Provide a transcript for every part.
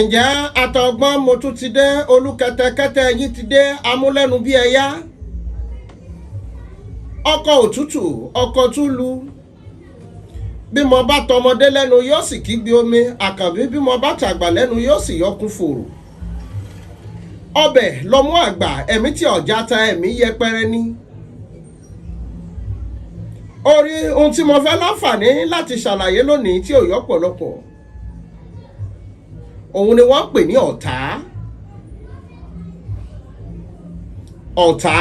Ǹjẹ́ àtọ̀gbọ́n, mo tún ti dé. Olùkẹ́tẹ́kẹ́tẹ́ yín ti dé, amúlẹ́nu bí ẹyá. Ọkọ̀ òtútù, ọkọ̀ túlù. Bí mo bá tọmọdé lẹ́nu, yóò sì kígbe omi àkànbí. Bí mo bá tàgbà lẹ́nu, yóò sì yọkun fòrò. Ọbẹ̀ lọmú àgbà, ẹ̀mí tí ọ̀já ta, ẹ̀mí yẹpẹrẹ ní. Orí ohun tí mo fẹ́ láǹfààní láti ṣàlàyé lónìí tí ò yọ pọ̀lọpọ̀, òun ni wọ́n ń pè ní ọ̀tá. Ọ̀tá.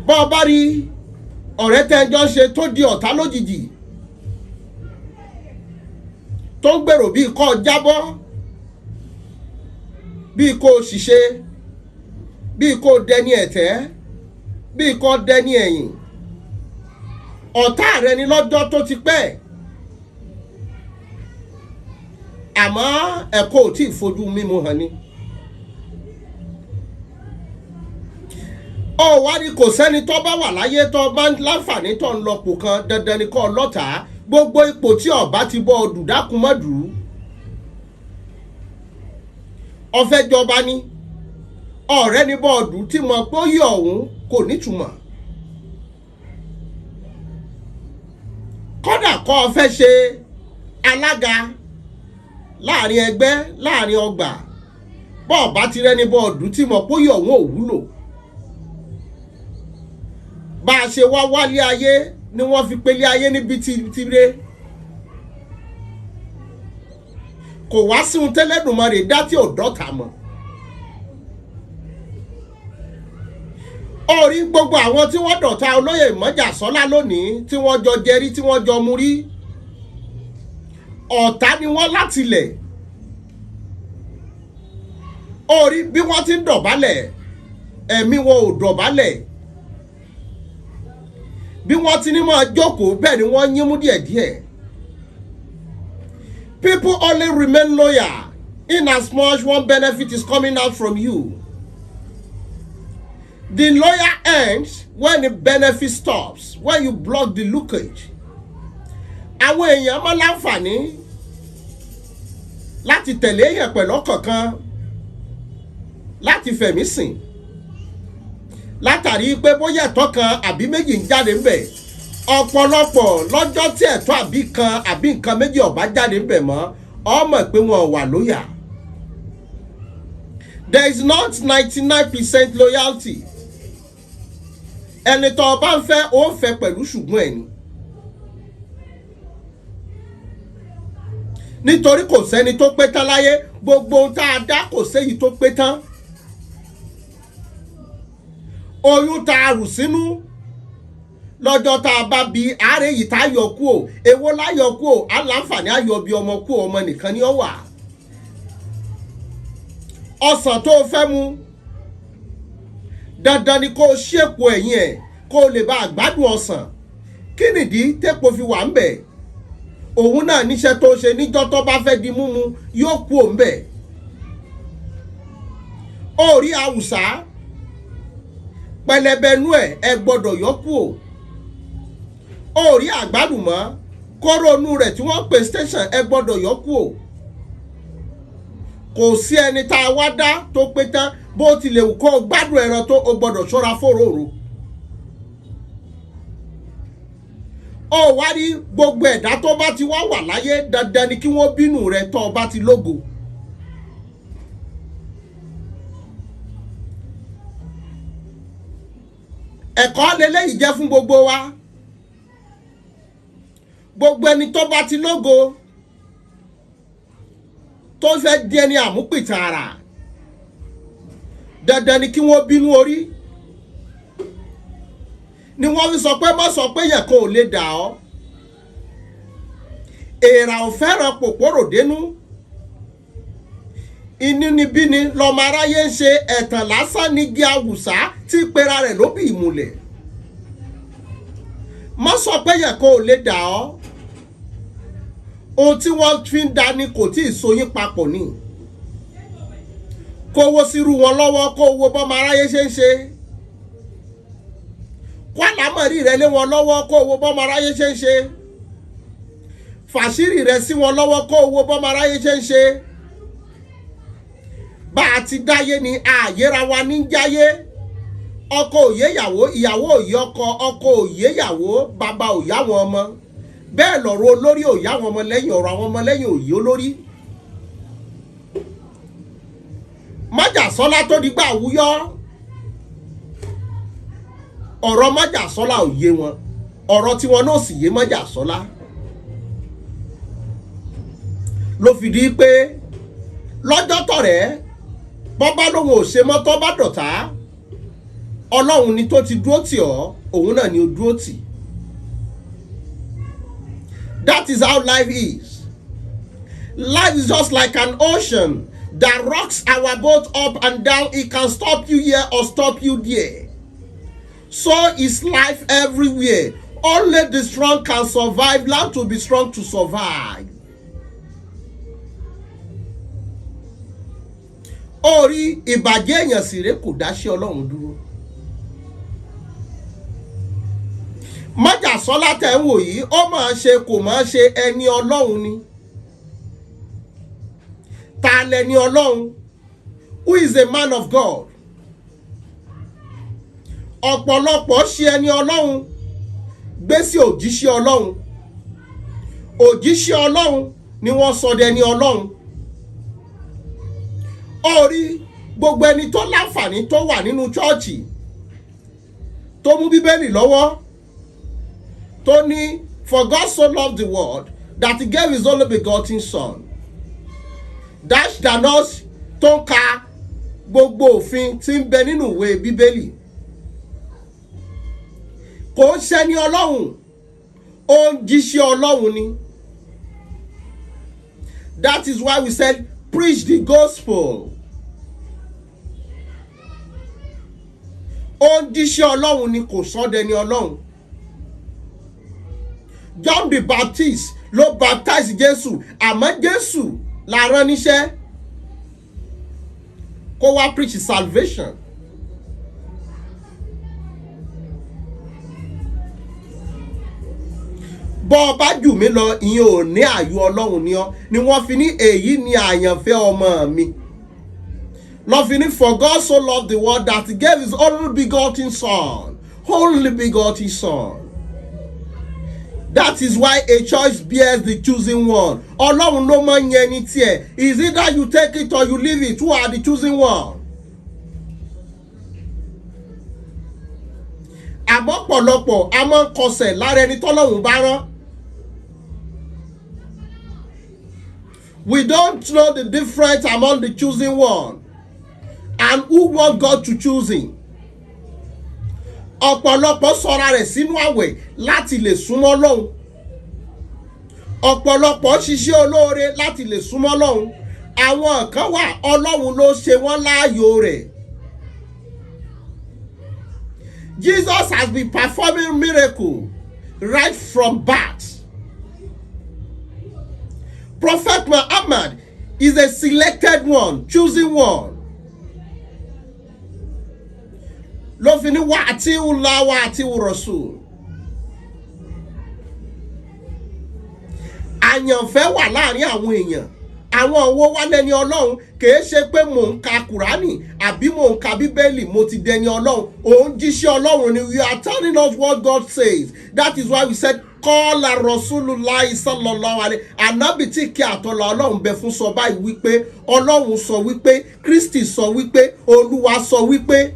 Bọ́ ọ bá rí ọ̀rẹ́ tẹ́jọ́ ṣe tó di ọ̀tá lójijì, tó ń gbèrò bíi kó jábọ́, bíi kó ṣìṣe, bíi kó dẹni ẹ̀tẹ́, bíi kó dẹni ẹ̀yìn, ọ̀tá rẹ ni lọ́jọ́ tó ti pẹ́, àmọ́ ẹ̀kọ́ ò tí ì fojú mímu hàn ni. Ó wá ní kò sẹ́ni tó bá wà láyé tó bá ń láǹfààní tó ń lọ́pò kan, dandan ni kó lọ́tàá. Gbogbo ipò tí ọba ti bọ́ ọdù, dákun mọ́ dùú. Ọfẹ́ jọba ní ọ̀rẹ́ ní bọ́ọ̀dù tí mo pé ó yí ọ̀hún kò nítumọ̀. Kódà kọ́ ọ fẹ́ ṣe alága láàrin ẹgbẹ́, láàrin ọgbà, bọ́ọ̀ bá ti rẹ́ni bọ́ọ̀dù tí mo pé ó yí ọ̀hún ò wúlò. Bá a ṣe wá wálé ayé ni wọ́n fi pélé ayé níbi tire. Kò wá sí ohun tẹ́lẹ̀dùnmarè dá tí ò dọ́ta mọ́. Orí gbogbo àwọn tí wọ́n dọ̀tá olóyè Mọ́jàsọ́lá lónìí, tí wọ́n jọ jẹrí, tí wọ́n jọ mu rí, ọ̀tá ni wọ́n látilẹ̀. Orí bí wọ́n ti ń dọ̀bálẹ̀, ẹ̀mí wọn ò dọ̀bálẹ̀. Bí wọ́n ti ní máa jókòó, bẹ́ẹ̀ ni wọ́n yín mú díẹ̀díẹ̀. People only remain loyal in as much one benefit is coming out from you. The loyal ends when the benefit stops, when you block the leakage. Àwọn èèyàn máa láǹfààní láti tẹ̀lé èèyàn pẹ̀lú ọkàn láti fẹ̀mí sìn, látàrí pé bóyá ẹ̀tọ́ kan àbí méjì ń jáde ńbẹ̀. Ọ̀pọ̀lọpọ̀ lọ́jọ́ tí ẹ̀tọ́ àbí kan àbí nǹkan méjì ọ̀bá jáde ńbẹ̀ mọ́, ọmọ pé wọn wà lóyà. There is not 99% loyalty. Ẹni tó o bá ń fẹ́, ó fẹ́ pẹ̀lú ṣùgbọ́n ẹni. Nítorí kò sẹ́ni tó pé tán láyé. Gbogbo ohun tá a dá, kò séyìí tó pé tán. Oyún tá a rù sínú, lọ́jọ́ tá a bá bí àárẹ̀ yìí tá a yọ kú ò, èwo láyọ kú ò, aláǹfààní ayọ̀ bí ọmọ kú, ọmọ nìkan ni ó wà. Ọsàn tó o fẹ́ mu, dandan ni kó o ṣèpò ẹ̀yìn ẹ̀ kó o lè bá àgbádùn ọsàn. Kí nìdí tépo fi wà ń bẹ̀? Òun náà níṣẹ́ tó ṣe. Níjọ́ tó bá fẹ́ di múmu, yóò kú òun bẹ̀. Ó rí àwùsá pẹlẹbẹnú ẹ, ẹ gbọ́dọ̀ yọ kú ò. Ó rí àgbálùmọ́, kóró inú rẹ̀ tí wọ́n pè station, ẹ gbọ́dọ̀ yọ kú ò. Kò sí ẹni tá a wá dá tó pé tán. Bó tilẹ̀ wù kó o gbádùn ẹran tó, o gbọ́dọ̀ ṣọ́ra fòròrò. Ó wá rí gbogbo ẹ̀dá tó bá ti wá wà láyé, dandan ni kí wọ́n bínú rẹ tó o bá ti lógo. Ẹ̀kọ́ lélẹ́yìí jẹ́ fún gbogbo wa. Gbogbo ẹni tó bá ti lógo, tó fẹ́ di ẹni àmúpìtàn àrà, dandan ni kí wọ́n bínú orí. Ni wọ́n fi sọ pé má sọ pé yẹn kan ò lè dà ọ́. Èèrà ò fẹ́ràn pòpòrò dénú. Inúnibíni lọmọ aráyé ń ṣe, ẹ̀tàn lásán ní igi awùsá tí pera rẹ̀ ló bí ìmùlẹ̀. Má sọ pé yẹn kan ò lè dà ọ́. Ohun tí wọ́n fi ń dání kò tí ì so yín papọ̀ ni. Kówó sírú wọn lọ́wọ́, kó owó bọ́mọ aráyé ṣe ń ṣe. Kó àlámọ̀rí rẹ lé wọn lọ́wọ́, kó owó bọ́mọ aráyé ṣe ń ṣe. Fàṣírí rẹ sí wọn lọ́wọ́ kó owó bọ́mọ aráyé ṣe ń ṣe. Bá a ti dáyé ni àyèrà wa ní jáyé. Ọkọ òye ìyàwó, ìyàwó òye ọkọ, ọkọ òye ìyàwó, bàbá òye àwọn ọmọ. Bẹ́ẹ̀ lọ̀rọ̀ olórí òye àwọn ọmọ lẹ́yìn, ọ̀rọ̀ àwọn ọmọ lẹ́yìn òye olórí. Májàsọ́lá tó di gbà wúyọ́, ọ̀rọ̀ Májàsọ́lá ò yé wọn, ọ̀rọ̀ tiwọn náà sì yé Májàsọ́lá. Ló fi di pé lọ́jọ́ tọ̀rẹ́ bọ́bá lòun ò ṣe mọ́, tó bá dọ̀tá, Ọlọ́run ni tó ti dúró tì ọ́, òun náà ni ó dúró tì. That is how life is. Life is just like an ocean that rocks our boat up and down. It can stop you here or stop you there. So is life everywhere. Only the strong can survive. Learn to be strong to survive. Orí ìbàjẹ́ èèyàn sì rè, kò dáṣẹ́ Ọlọ́run dúró. Májàsọ́lá tẹ̀ ń wò yìí, ó máa ṣe kò máa ṣe, ẹni Ọlọ́run ni. Ta lẹni Ọlọ́run? Who is a man of God? Ọ̀pọ̀lọpọ̀ ṣe ẹni Ọlọ́run gbé sí òjíṣẹ́ Ọlọ́run. Òjíṣẹ́ Ọlọ́run ni wọ́n sọ dẹni Ọlọ́run. Orí gbogbo ẹni tó láǹfààní tó wà nínú chọ́ọ̀chì, tó mú Bíbélì lọ́wọ́, tó ní, "For God so loved the world that he gave his only begotten son," dash danos, tó ń ka gbogbo òfin tí ń bẹ nínú ìwé Bíbélì, kò ń ṣẹni Ọlọ́run, ó ń jíṣẹ́ Ọlọ́run ni. That is why we said preach the gospel. Ó ń jíṣẹ́ Ọlọ́run ni, kò sọ́dẹni Ọlọ́run. John the Baptist ló baptize Jésù, àmọ́ Jésù la rán níṣẹ́ kó wá preach salvation. Bọ́ ọ bá jù mí lọ, ìyẹn ò ní ààyò Ọlọ́run ni ọ́, ni wọ́n fi ní èyí ni àyànfẹ́ ọmọ mi. Lọ́ fi ní, "For God so loved the world that he gave his only begotten son." Only begotten son. That is why a choice bears the choosing one. Ọlọ́run ló máa ń yẹn ní tiẹ̀. Is either you take it or you leave it. Who are the choosing one? Àmọ́ pọ̀lọpọ̀ a máa ń kọsẹ̀ lára ẹni tọ́lọ́run bá rán. We don't know the difference among the choosing one and who want God to choose him. Ọ̀pọ̀lọpọ̀ sọra rẹ̀ sínú àwẹ̀ láti lè súnmọ́ Ọlọ́run. Ọ̀pọ̀lọpọ̀ ṣiṣẹ́ olóore láti lè súnmọ́ Ọlọ́run. Àwọn kan wà, Ọlọ́run ló ṣe wọ́n láàyò rẹ̀. Jesus has been performing miracle right from birth. Prophet Muhammad is a selected one, choosing one. Ló fi ní wá àti ńlá wá àti rasul. Àyànfẹ́ wà láàrin àwọn èèyàn. Àwọn owó wá lẹ́ni Ọlọ́run. Kìí ṣe pé mò ń ka Kùránì àbí mò ń ka Bíbélì mo ti dẹni Ọlọ́run. Òun jíṣẹ́ Ọlọ́run ni. We are telling us what God says. That is why we said kọ́lá Rasulullahi sallallahu alaihi. Ànábì tí kí àtọ́lá Ọlọ́run bẹ fún sọ báyìí wípé Ọlọ́run sọ wípé Kristi sọ wípé Olúwa sọ wípé.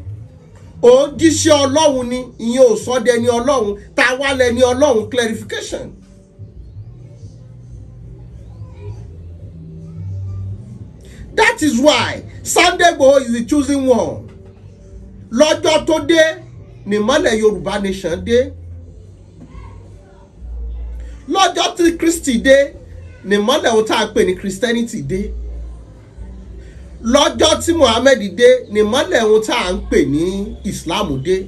Òun jíṣẹ́ Ọlọ́run ni, ìyẹn ò sọ dẹni Ọlọ́run. Ta wá lẹni Ọlọ́run? Clarification. That is why Sunday Igboho is the choosing one. Lọ́jọ́ tó dé nìmọ́lẹ̀ Yorùbá nation dé. Lọ́jọ́ tí Kristi dé nìmọ́lẹ̀ ohun tá a pè ní Christianity dé. Lọ́jọ́ tí Muhammed dé nìmọ́lẹ̀ ohun tá a ń pè ní Islam dé.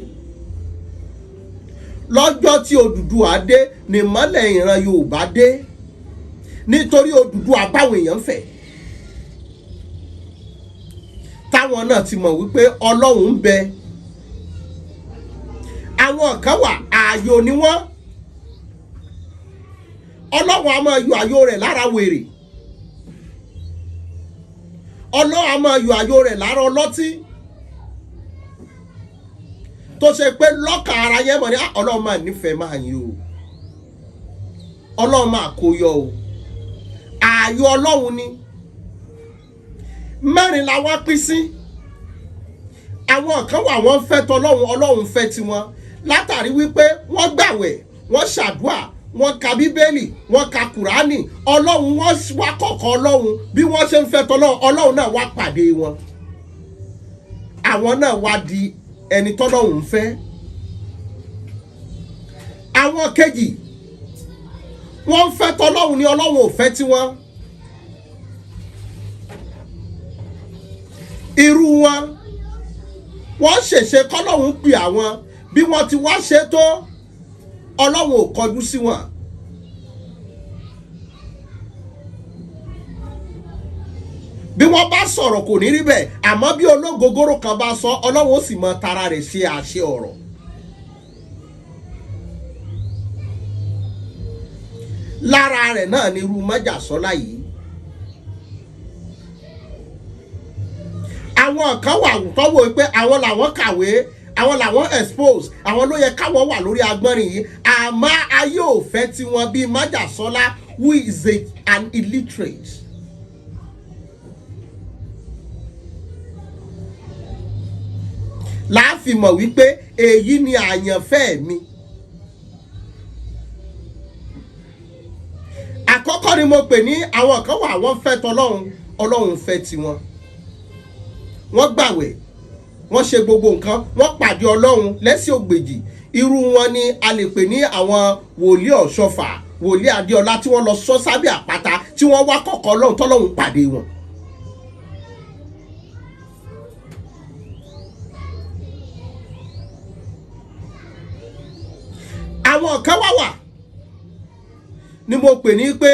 Lọ́jọ́ tí Odùduwà dé nìmọ́lẹ̀ ìran Yorùbá dé. Nítorí Odùduwà báwọn èèyàn fẹ́, táwọn náà ti mọ̀ wípé Ọlọ́run ń bẹ. Àwọn kan wà, ààyò ni wọ́n. Ọlọ́run a máa yọ àyò rẹ̀ lára wèrè. Ọlọ́run a máa yọ àyò rẹ̀ lára ọlọ́tí tó ṣe pé lọ́kàn ara yẹn mọ̀ ní, "Ah, Ọlọ́run máa nífẹ̀ẹ́ máa yín o, Ọlọ́run máa kó yọ o." Ààyò Ọlọ́run ni. Mẹ́rin la wá pín sí. Àwọn kan wà, wọ́n fẹ́ tọlọ́run, Ọlọ́run fẹ́ tiwọn, látàrí wípé wọ́n gbàwẹ̀, wọ́n ṣàdúà, wọ́n ka Bíbélì, wọ́n ka Kùránì. Ọlọ́run, wọ́n wá kọ̀kọ̀ Ọlọ́run. Bí wọ́n ṣe ń fẹ́ tọlọ́run, Ọlọ́run náà wá pàdé wọn. Àwọn náà wá di ẹni tọ́lọ́run ń fẹ́. Àwọn kejì, wọ́n ń fẹ́ tọlọ́run ní, Ọlọ́run ò fẹ́ tiwọn. Irú wọn, wọ́n ṣèṣe kọ́lọ́run pè àwọn. Bí wọ́n ti wá ṣe tó, Ọlọ́run ò kọjú sí wọn. Bí wọ́n bá sọ̀rọ̀, kò ní rí bẹ́ẹ̀. Àmọ́ bí ológogoro kan bá sọ, Ọlọ́run ó sì mọ tara rẹ̀ ṣe àṣẹ ọ̀rọ̀. Lára rẹ̀ náà ni irú májàsọ́lá yìí. Àwọn kan wà tọ́wọ́ pé àwọn làwọn kàwé, àwọn làwọn expose, àwọn ló yẹ káwọn wà lórí agbọ́nrin yìí, àmọ́ ayé ò fẹ́ tiwọn, bíi májàsọ́lá, who is an illiterate. Láàfin mọ̀ wípé èyí ni àyànfẹ́ mi. Àkọ́kọ́ ni mo pè ní àwọn kan wà, wọ́n fẹ́ tọlọ́run, Ọlọ́run fẹ́ tiwọn. Wọ́n gbàwẹ̀, wọ́n ṣe gbogbo nǹkan, wọ́n pàdé Ọlọ́run lẹ́sìn ògbèjì. Irú wọn ni a lè pè ní àwọn wòlíì Ọ̀ṣọ́fà, wòlíì Adéọlá, tí wọ́n lọ sọ sábẹ́ àpáta, tí wọ́n wá kọ̀kọ̀ Ọlọ́run, tọ́lọ́run pàdé wọn. Àwọn kan wá wà ni mo pè ní pé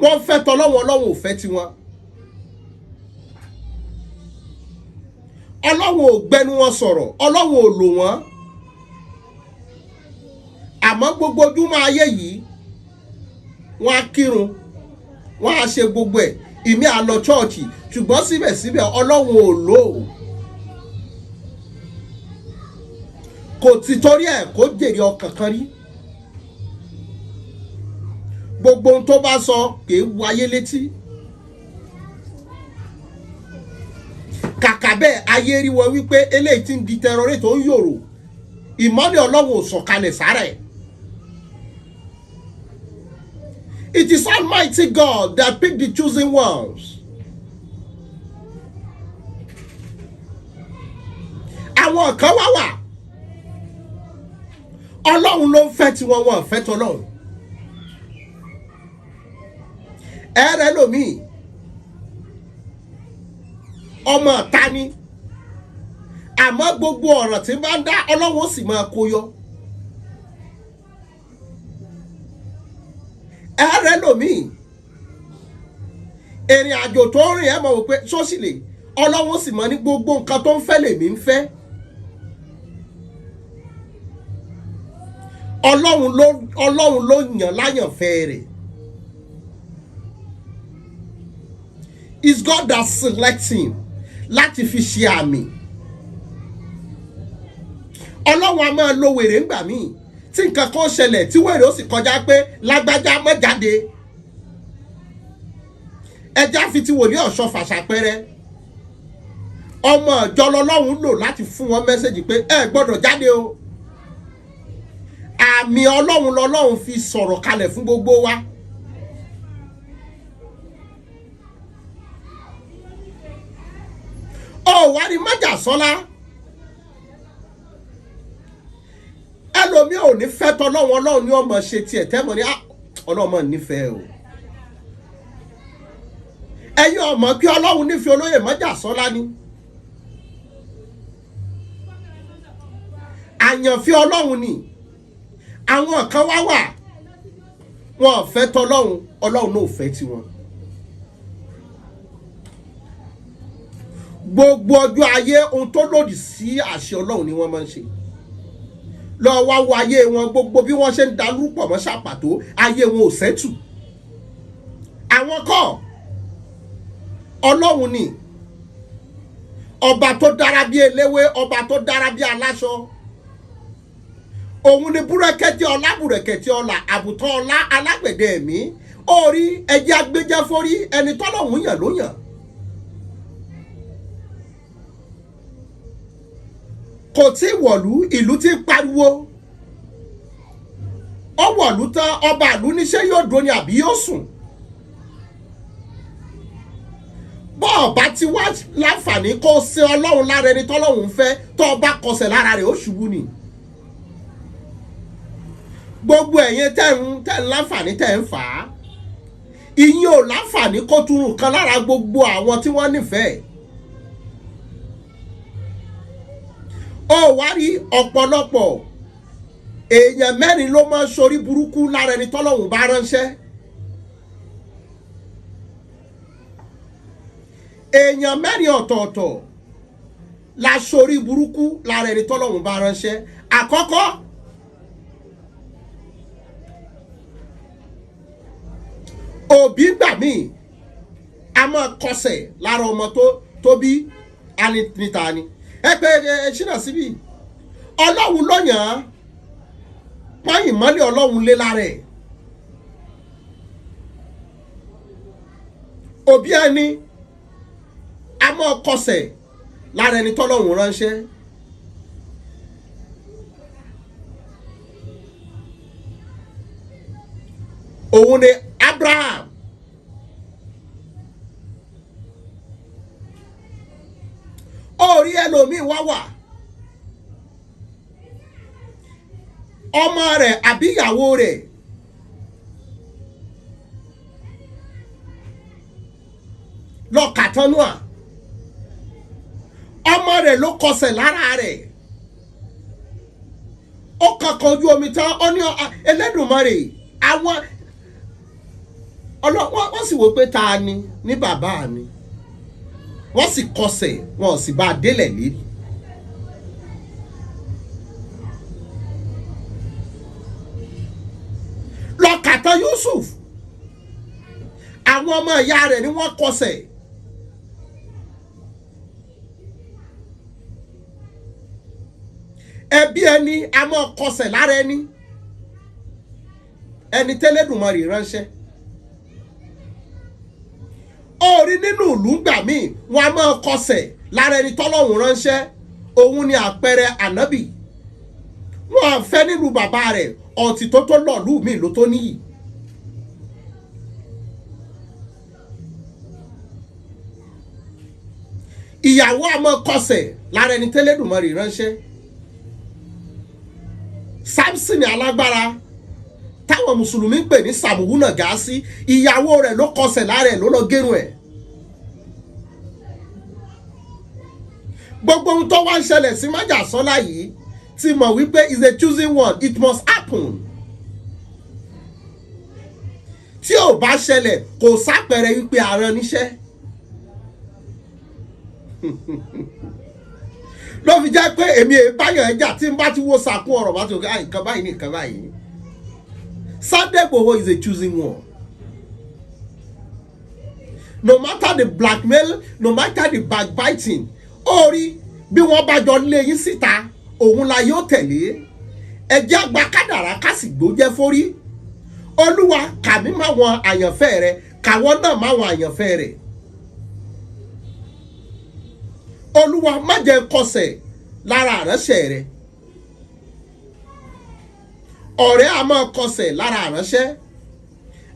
wọ́n fẹ́ tọlọ́run, Ọlọ́run ò fẹ́ tiwọn. Ọlọ́run ò gbẹnu wọn sọ̀rọ̀, Ọlọ́run ò lò wọ́n, àmọ́ gbogbo ojúmọ́ ayé yìí, wọ́n á kírun, wọ́n á ṣe gbogbo ẹ̀, ìmí á lọ chọ́ọ̀chì, ṣùgbọ́n síbẹ̀síbẹ̀ Ọlọ́run ò lò ó. Kò ti torí ẹ̀ kó jèrè ọkàn kan rí. Gbogbo ohun tó bá sọ kì í wáyé létí. Kàkà bẹ́ẹ̀, ayé rí wọn wípé eléyìí ti ń di terrorist tó ń yòrò. Ìmọ́lẹ̀ Ọlọ́run ò sọ̀kalẹ̀ sára ẹ̀. It is Almighty God that picked the chosen ones. Àwọn kan wá wà, Ọlọ́run ló ń fẹ́ tiwọn, wọn ò fẹ́ tọlọ́run. Ẹ̀rẹ́ lomi, ọmọ ọ̀ta ni, àmọ́ gbogbo ọ̀rọ̀ tí bá ń dá, Ọlọ́run ó sì máa kó yọ. Ẹ̀rẹ́ lomi, ìrìn àjò tó ń rìn, ẹ̀ mọ̀ wò pé sọ́sì lè, Ọlọ́run ó sì mọ̀ ní gbogbo nǹkan tó ń fẹ́ lèmi ń fẹ́. Ọlọ́run ló yàn láyànfẹ́ rẹ̀. It's God that selects him láti fi ṣe àmì. Ọlọ́run a máa lo wèrè ńgbà míì, tí nǹkan kan ṣẹlẹ̀, tí wèrè ó sì kọjá pé lágbájá má jáde. Ẹja fi ti wòlíì Ọ̀ṣọ́fà ṣàpẹrẹ. Ọmọ ìjọ lọ́lọ́run lò láti fún wọn message pé ẹ gbọ́dọ̀ jáde o. Àmì Ọlọ́run lọ́lọ́run fi sọ̀rọ̀ kalẹ̀ fún gbogbo wa. Ó wá ní májàsọ́lá, ẹlòmíì ò ní fẹ́ tọ́lọ́run, Ọlọ́run ní ọmọ ṣe tiẹ̀ tẹ́mọ̀ ní Ọlọ́run mọ̀ nífẹ̀ẹ́ o. Ẹ̀yin ọmọ kí Ọlọ́run nífẹ̀ẹ́ olóyè májàsọ́lá ni. Àyànfẹ́ Ọlọ́run ni. Àwọn kan wá wà, wọn ò fẹ́ tọlọ́run, Ọlọ́run náà ò fẹ́ tiwọn. Gbogbo ọjọ́ ayé, ohun tó lòdì sí àṣẹ Ọlọ́run ni wọ́n máa ń ṣe. Lọ wá wo ayé wọn, gbogbo bí wọ́n ṣe ń dalúpọ̀ mọ́ ṣàpàtó, ayé wọn ò settle. Àwọn kọ́, Ọlọ́run ni, ọba tó dára bí eléwé, ọba tó dára bí aláṣọ. Òun ni búrẹ́kẹ́tì ọlá, búrẹ́kẹ́tì ọlá, àbùtán ọlá, alágbẹ̀dẹ ẹ̀mí orí ẹjẹ́ agbẹ́jẹ́ forí. Ẹni tọ́lọ́hún yàn ló yàn. Kò tí wọ̀lú, ìlú ti pariwo. Ó wọ̀lú tán, ọba ìlú níṣẹ́ yóò dúró ni àbí yóò sùn? Bọ́ọ̀ bá ti wá láǹfààní kó o ṣe Ọlọ́run lára ẹni tọ́lọ́run ń fẹ́, tó o bá kọsẹ̀ lára rẹ̀, ó ṣubú ni. Gbogbo ẹ̀yin tẹ́ ń láǹfààní, tẹ́ ń fà á, ìyín ò láǹfààní kó tún nǹkan lára gbogbo àwọn tí wọ́n nífẹ̀ẹ́. Ó wá rí ọ̀pọ̀lọpọ̀ èèyàn mẹ́rin ló máa ń sorí burúkú lára ẹni tọ́lọ́hún bá ránṣẹ́. Èèyàn mẹ́rin ọ̀tọ̀ọ̀tọ̀ la sorí burúkú lára ẹni tọ́lọ́hún bá ránṣẹ́. Àkọ́kọ́, òbí gbà míì a máa kọsẹ̀ lára ọmọ tó bí níta ni. Ẹ pé ẹ ṣínà síbí, Ọlọ́run ló yàn án, pọ́yìn mọ́lẹ̀ Ọlọ́run lé lára ẹ̀. Òbí ẹni a máa kọsẹ̀ lára ẹni tọ́lọ́run ránṣẹ́. Òun ni Abraham. Orí ẹlòmíì wá wà, ọmọ rẹ̀ àbí ìyàwó rẹ̀ lọ kàtánúà, ọmọ rẹ̀ ló kọsẹ̀ lára rẹ̀. Ó kankan ojú omi tán, ó ní Ẹlẹ́dùmarè àwọn ọlọ́wọ́. Wọ́n sì wò pé ta ni ní bàbá mi, wọ́n sì kọsẹ̀, wọn sì bá a délẹ̀ lérí. Lọ́kàtà Yusuf, àwọn ọmọ ìyá rẹ̀ ni wọ́n kọsẹ̀. Ẹbí ẹni a máa kọsẹ̀ lára ẹni, ẹni tẹ́lẹ̀dùmarè ránṣẹ́. Orí nínú ìlú gbà míì, wọn a máa kọsẹ̀ lára ẹni tọ́lọ́hún ránṣẹ́. Òun ni àpẹẹrẹ ànábì. Wọn à fẹ́ nílùú bàbá rẹ̀, ọ̀tí tó tó lọ́ọ̀lù míì ló tó níyì. Ìyàwó a máa kọsẹ̀ lára ẹni tẹ́lẹ̀dùmarè ránṣẹ́. Samson alágbára táwọn mùsùlùmí ń pè ní Sàmùhúnà Gàásì, ìyàwó rẹ̀ ló kọsẹ̀ lára ẹ̀, ló lọ gérun ẹ̀. Gbogbo ohun tó wá ń ṣẹlẹ̀ sí Májàsọ́lá yìí ti mọ̀ wípé is a choosing one, it must happen. Tí ò bá ṣẹlẹ̀, kò sápẹrẹ wípé aràn níṣẹ́. Ló fi jẹ́ pé èmi èyí báyọ̀ ẹja tí n bá ti wo sàkún ọ̀rọ̀ bá ti wò, nǹkan báyìí ní nǹkan báyìí. Sunday Igboho is a choosing one. No matter the blackmail, no matter the backbiting, orí bí wọ́n bá jọ lé yín síta, òun la yóò tẹ̀lé. Ẹjẹ́ àgbà kádàrá ká sì gbójẹ́ forí. Olúwa, kàmí máwọn àyànfẹ́ rẹ, kàwọn náà máwọn àyànfẹ́ rẹ. Olúwa, má jẹ́ kọsẹ̀ lára àránṣẹ́ rẹ. Ọ̀rẹ́ a máa kọsẹ̀ lára àránṣẹ́,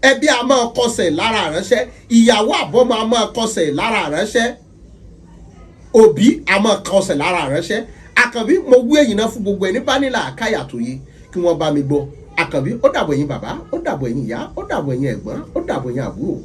ẹbí a máa kọsẹ̀ lára àránṣẹ́, ìyàwó àbọ́mọ a máa kọsẹ̀ lára àránṣẹ́, òbí a máa kọsẹ̀ lára àránṣẹ́. Àkànbí, mo wí èyí náà fún gbogbo ẹni bá nílà àkáyà tó yé kí wọ́n bá mi gbọ́. Àkànbí, ó dàbọ̀ ẹ̀yin bàbá, ó dàbọ̀ ẹ̀yin ìyá, ó dàbọ̀ ẹ̀yin ẹ̀gbọ́n, ó dàbọ̀ ẹ̀yin àbúrò.